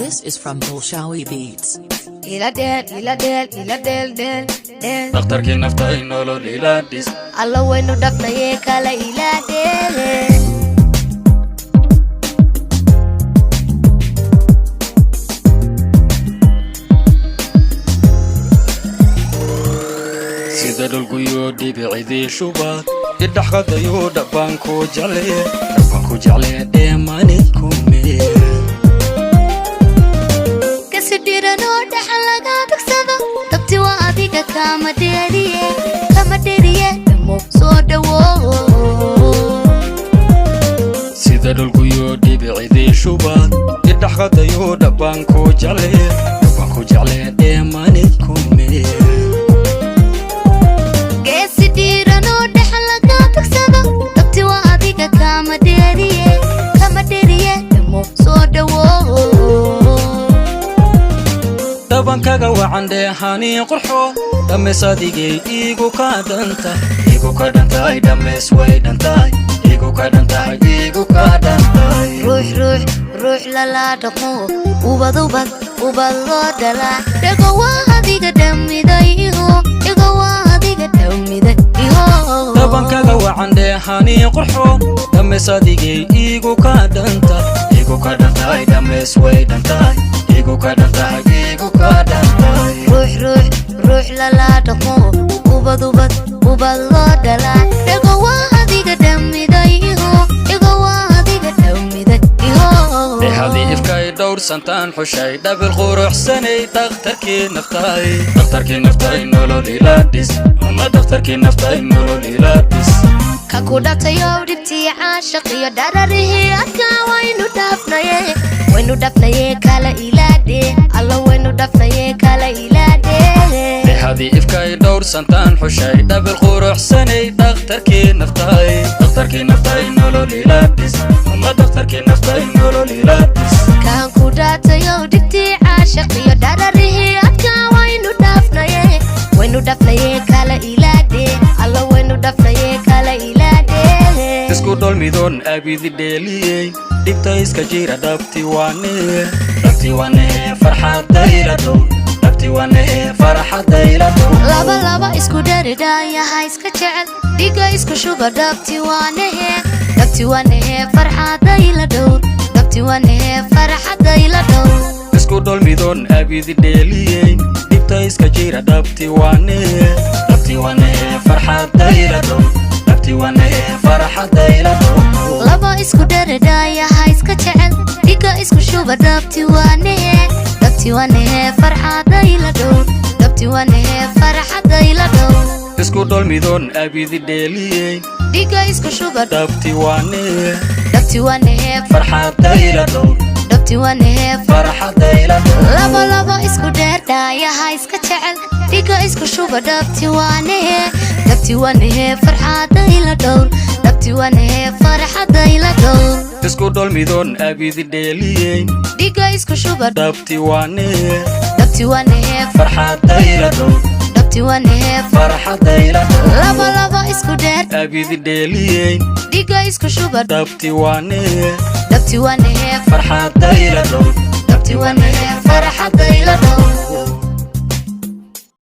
This is from Bolshawi Beats. Ila dheel, ila dheel, ila dheel, dheel, dheel. Dhakhtarkii nafta nolol ila dhis. Alla waynu dhafnaye, kala ila dheele. Sida dhulguyoo dhibicidii shubaad idhaxqadayuu, dhabbaanku jecle, dhabbaanku jecle, dheemani kume. Kasi dhiranoo dhaxan laga tagsado, dabti waa adiga, kama dheeriye, kama dheeriye, dhamo soo dhawo. Sida dhulguyoo dhibicidii shubaad idhaxqadayuu, dhabbaanku jecle, dhabbaanku jecle, dheemani kume. Geesi dhiiranoo dhaxan laga tagsado, dabti waa adiga, kama dheeriye, kama dheeriye, dhamo soo dhawo. Dhabankaga wacan, dheehanii qurxo, dhammays adigay iigu ka dhanta, iigu ka dhantahay, dhammays way dhantahay, iigu ka dhantahay, iigu ka dhantahay. Ruux ruux ruux lala dhaqmo, ubad ubad ubad loo dhalaa, dhego waa adiga dhamiday iho, dhego waa adiga dhamiday iho. Dhabankaga wacan, dheehanii qurxo, dhammays adigay iigu ka dhanta, iigu ka dhantahay, dhammays way dhantahay, iigu ka dhantahay, iigu ka dhantahay. Ruux ruux ruux lala dhaqmo, ubad ubad ubad loo dhalaa, dhego waa adiga dhamiday iho, dhego waa adiga dhamiday iho. Dhexadii ifkay dhowrsantaan xushay, dhabil quruxsanay, dhakhtarkii naftaay, dhakhtarkii naftaay, nolol ila dhis ama dhakhtarkii naftaay, nolol ila dhis. Ka ku dhatayow dhibtii caashaq iyo dhararihii adkaa, waynu dhaafnaye, waynu dhaafnaye, kala ilaadhe, alla waynu dhaafnaye, kala ilaadhe. Dhexadii ifkay dhowrsantaan xushay, dhabil quruxsanay, dhakhtarkii naftaay, dhakhtarkii naftaay, nolol ila dhis ama dhakhtarkii naftaay, nolol ila dhis. Kaan ku dhaatayow dhibtii caashaq iyo dhararihii adkaa, waynu dhaafnaye, waynu dhaafnaye, kala ilaadhe, alla waynu dhaafnaye, kala ilaadhe. Isku dholmidoon abidi dheeliyey, dhibta iska jira, dhabti waane, dhabti waane, farxadayla dhow, dhabti waane, farxadayla dhow. Laba laba isku dharidhaayaha iska jecel, dhiga isku shuba, dhabti waanahe, dhabti waanahe, farxadayla dhowr, dhabti waanahe, farxadayla dhowr. Isku dholmidoon abidi dheeliyey, dhibta iska jira, dhabti waane, dhabti waane, farxadayla dhow, dhabti waane, farxadayla dhow. Laba isku dharidhaayaha iska jecel, dhiga isku shuba, dhabti waanahe, dhabti waanahe, farxadayla dhowr, dhabti waanahe, farxadayla dhowr. Isku dholmidoon abidi dheeliyey, dhiga isku shuba, dhabti waane, dhabti waanahe, farxadayla dhow, dhabti waanahe, farxadayla dhow. Laba laba isku dheerdhaayaha iska jecel, dhiga isku shuba, dhabti waanahe, dhabti waanahe, farxadayla dhowr, dhabti waanahe, farxadayla dhowr. Isku dholmidoon abidi dheeliyey, dhiga isku shuba, dhabti waane, dhabti waanahe, farxadayla dhow, dhabti waanahe, farxadayla dhow. Laba laba isku dheer abidi dheeliyey, dhiga isku shuba, dhabti waane, dhabti waanahe, farxadayla dhow, dhabti waanahe, farxadayla dhowr.